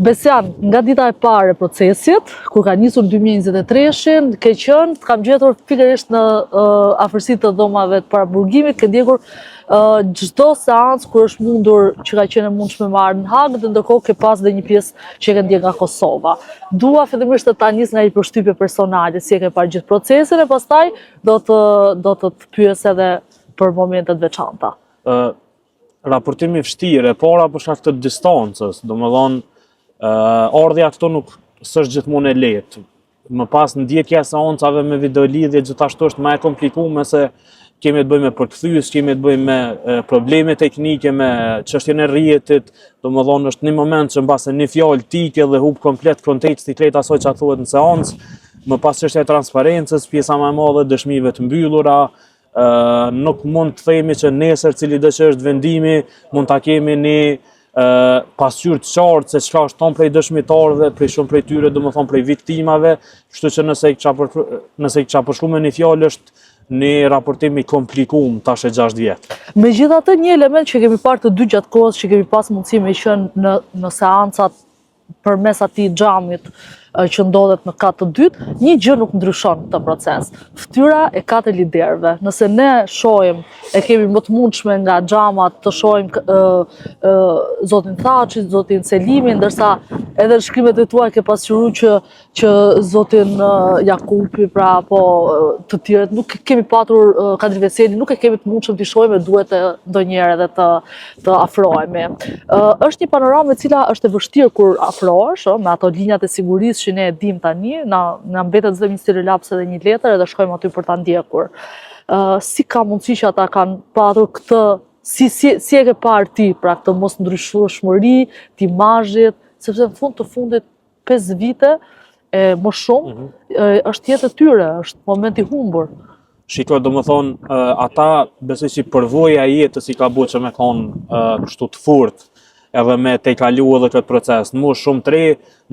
Besian, nga dita e parë e procesit, kur ka nisur 2023-shin, ke qenë, të kam gjetur pikërisht në uh, afërsi të dhomave të paraburgimit, ke ndjekur uh, çdo seancë kur është mundur që ka qenë e mundshme me ardhë në Hagë dhe ndërkohë ke pas dhe një pjesë që e ke ndjek nga Kosova. Dua fillimisht të ta nis nga një përshtypje personale, si e ke parë gjithë procesin e pastaj do të do të të pyes edhe për momente të veçanta. Ë raportim i vështirë, e para për shkak të distancës, domethënë ardhja këtu nuk s'është gjithmonë e lehtë. Më pas ndjekja e seancave me videolidhje gjithashtu është më e komplikuar se kemi të bëjmë me përkthyes, kemi të bëjmë me probleme teknike, me çështjen e rrjetit, domethënë është një moment që mbase një fjalë t'ike dhe hup komplet konteksti krejt asaj që thuhet në seancë. Më pas çështja e transparencës, pjesa më e madhe dëshmive të mbyllura, nuk mund të themi që nesër cili do që është vendimi, mund ta kemi një pasqyrë të qartë se çka është thonë prej dëshmitarëve, prej shumë prej tyre, domethonë prej viktimave, kështu që nëse i kisha për, nëse i kisha përshkru me një fjalë është një raportim i komplikum tash e 6 vjet. Megjithatë një element që kemi parë të dy gjatë kohës që kemi pas mundësi me qenë në në seancat përmes atij xhamit që ndodhet në kat të dytë, një gjë nuk ndryshon këtë proces. Fytyra e katër liderëve. Nëse ne shohim, e kemi më të mundshme nga xhamat të shohim ë ë zotin Thaçi, zotin Selimi, ndërsa edhe në shkrimet e tua ke pasqyruar që që zotin Jakupi, pra apo të tjerët, nuk kemi patur Kadri Veseli, nuk e kemi të mundshëm t'i shohim e duhet ndonjëherë edhe të të afrohemi. Është një panoramë e cila është e vështirë kur afrohesh, ë, me ato linjat e sigurisë që ne e dim tani, na na mbetet vetëm një stilolaps edhe një letër edhe shkojmë aty për ta ndjekur. Ë, si ka mundësi që ata kanë patur këtë si si si e ke parë ti, pra këtë mosndryshueshmëri të imazhit, sepse në fund të fundit 5 vite e më shumë, mm -hmm. është jetë e tyre, është moment i humbur. Shiko, domethonë, ata besoj që përvoja e jetës i ka bo që me konë kështu të fort, edhe me tejkalu edhe këtë proces. Në moshë shumë të re,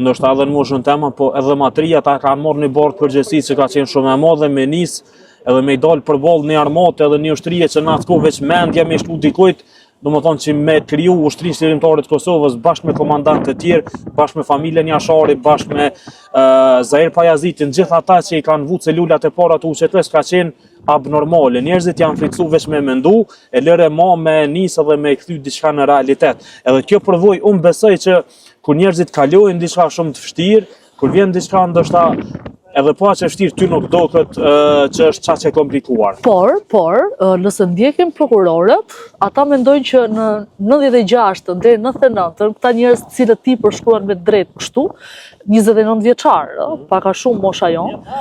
ndoshta edhe në moshën teme, po edhe ma të ri, ata kanë marrë një barrë përgjegjësi që ka qenë shumë e madhe me nis, edhe me i dalë përballë një armate edhe një ushtrie që në atë kohë veç mendja me shku dikujt, Domethonë që me kriju ushtrinë çlirimtare të Kosovës bashkë me komandantë të tjerë, bashkë me familjen Jashari, bashkë me uh, Zahir Pajazitin, gjithë ata që i kanë vu celulat e para të UÇK-së ka qenë abnormale. Njerëzit janë friksu veç me mendu, e lëre ma me nisë dhe me kthy diçka në realitet. Edhe kjo përvojë, unë besoj që kur njerëzit kalojnë diçka shumë të vështirë, Kur vjen diçka ndoshta edhe po aq e vështirë ty nuk doket që është qaq e komplikuar. Por, por, nëse ndjekim prokurorët, ata mendojnë që në 96 deri në 99, këta njerëz të cilët ti përshkruan me drejt kështu, 29 vjeçar, ë, pak a shumë mosha jonë,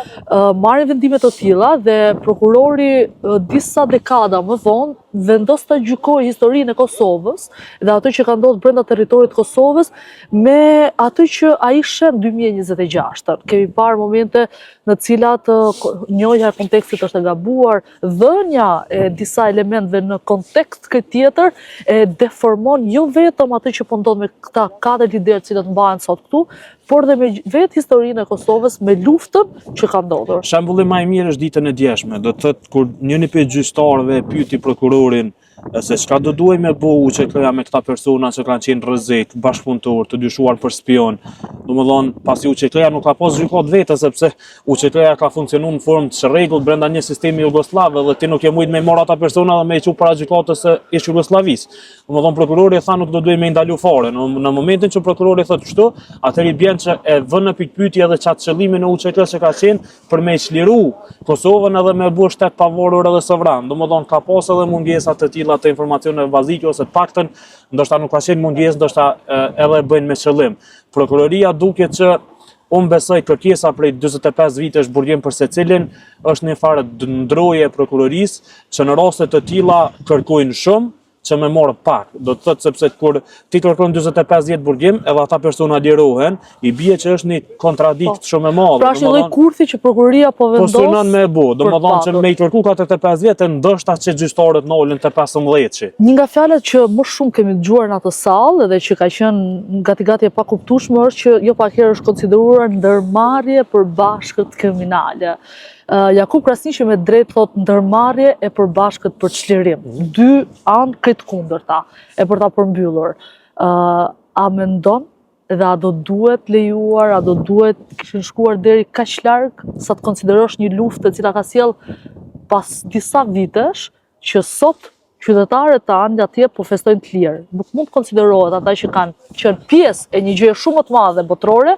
marrin vendime të tilla dhe prokurori disa dekada më vonë vendos ta gjykojë historinë e Kosovës dhe atë që ka ndodhur brenda territorit të Kosovës me atë që ai sheh në 2026-ën. Kemi parë momente në të cilat njohja e kontekstit është e gabuar, dhënia e disa elementëve në kontekst krejt tjetër e deformon jo vetëm atë që po ndodh me këta katër liderë të cilët mbahen sot këtu, por dhe me vetë historinë e Kosovës, me luftën që ka ndodhur. Shembulli më i mirë është ditën e djeshme, do të thotë kur njëri prej gjyqtarëve e pyeti prokurorin se çka do duhej me bo UÇK-ja me këta persona që kanë qenë rrezik, bashkëpunëtor, të dyshuar për spion. Domethonë, pasi UÇK-ja nuk ka pas gjykatë vete, sepse UÇK-ja ka funksionu në formë të çrregullt brenda një sistemi jugosllav dhe ti nuk ke mujt me marr ata persona dhe me i çu para gjykatës së ish Jugosllavisë. Domethonë, prokurori tha nuk do duhej me i ndalu fare. Në, në momentin që prokurori thotë kështu, atëherë i bjen që e vën në pikëpyetje edhe qat qëllimin e UÇK-së që ka qenë për me çliru Kosovën edhe me bu shtet pavarur edhe sovran. Domethonë, ka pas edhe mungesa të tilla të informacioneve bazike, ose të paktën, ndoshta nuk ka qenë mungesë, ndoshta edhe e bëjnë me qëllim. Prokuroria duket që unë besoj kërkesa prej 45 vitesh burgim për secilin, është një farë ndroje e prokurorisë, që në raste të tilla kërkojnë shumë, që me marrë pak, do të thotë sepse kur ti kërkon 45 vjet burgim, edhe ata persona lirohen, i bie që është një kontradikt po. shumë e madhe. Pra është një lloj kurthi që prokuroria po vendos. Po synon me e bo, domethonë që me i kërku 45 vjet e ndoshta që gjyqtarët nalen te 15 që. Një nga fjalët që më shumë kemi dëgjuar në atë sallë dhe që ka qenë gati gati e pakuptueshme është që jo pak herë është konsideruar ndërmarrje e përbashkët kriminale. Jakup Krasniqi me drejt thotë ndërmarrje e përbashkët për çlirim. Mhm. Dy anë krejt të kundërta e për ta përmbyllur. A mendon? Dhe a do duhet lejuar, a do duhet kishin shkuar deri kaq larg sa të konsiderosh një luftë e cila ka sjell pas disa vitesh që sot qytetarët tanë atje po festojnë të lirë. Nuk mund të konsiderohet ata që kanë qenë pjesë e një gjëje shumë më të madhe botërore,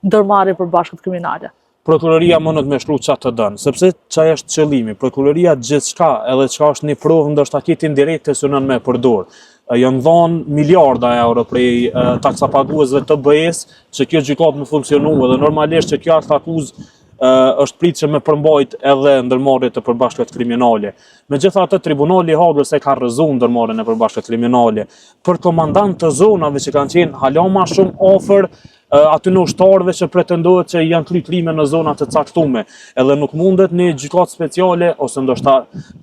ndërmarrje përbashkët kriminale. Prokuroria mundet me shkru qa të dënë, sepse qaj është qëllimi. Prokuroria gjithçka, edhe çka është një provë ndoshta kitë indirekte synon me përdor. Janë dhonë miliarda euro prej taksapaguesve të BE-s që kjo gjykatë me funksionu edhe normalisht që kjo aktakuzë është pritë që me përmbajt edhe ndërmarrje të përbashkët kriminale. Megjithatë, Tribunali i Hagës e ka rrëzu ndërmarrjen e përbashkët kriminale. Për komandant të zonave që kanë qenë hala ma shumë afër aty në ushtarëve që pretendohet që janë kry krime në zona të caktume. Edhe nuk mundet një gjykatë speciale ose ndoshta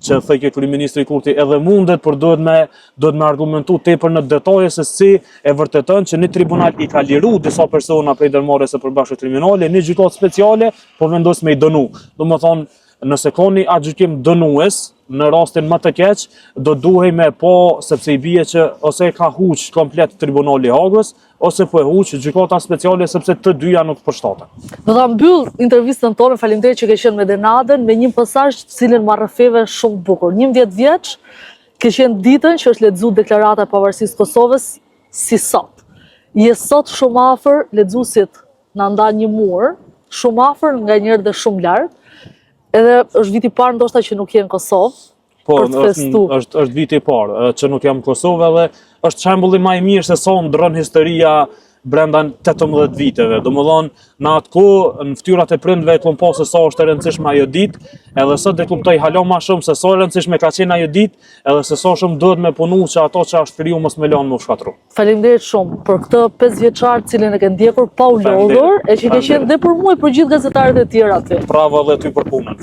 që thojke kryeministri Kurti edhe mundet, por duhet me duhet me argumentu tepër në detaje se si e vërteton që një tribunal i ka liru disa persona prej ndërmarrjes së përbashkët kriminale, një gjykatë speciale po vendos me i dënu. Do më thonë, nëse ka një aktgjykim dënues, në rastin më të keq, do duhej me po, sepse i bie që ose e ka huq komplet tribunali i Hagës, ose po e huq gjykata speciale, sepse të dyja nuk përshtaten. Do ta mbyll intervistën tonë, faleminderit që ke qenë me Denadën, me një pasazh të cilin ma rrëfeve shumë bukur. 11 vjeç, ke qenë ditën që është lexuar deklarata e pavarësisë së Kosovës si sot. Je sot shumë afër lexuesit na ndan një mur, shumë afër nga njëherë dhe shumë larg. Edhe është viti i parë ndoshta që nuk je në Kosovë. Po, për të festu. Është është viti i parë që nuk jam në Kosovë edhe është shembulli më i mirë se sa ndron historia brenda 18 viteve. Do më thonë, në atë kohë, në fytyrat e prindve e kom pa se sa është e rëndësishme ajo ditë, edhe sot e kuptoj hala ma shumë se sa e rëndësishme ka qenë ajo ditë, edhe se sa shumë duhet me punu që ato që është kriju mos me lanë me u shkatru. Faleminderit shumë për këtë 5 vjeçar të cilin e ke ndjekur pa u lodhur, e që ke qenë dhe për mua e për gjithë gazetarët e tjerë aty. Bravo edhe ty për punën.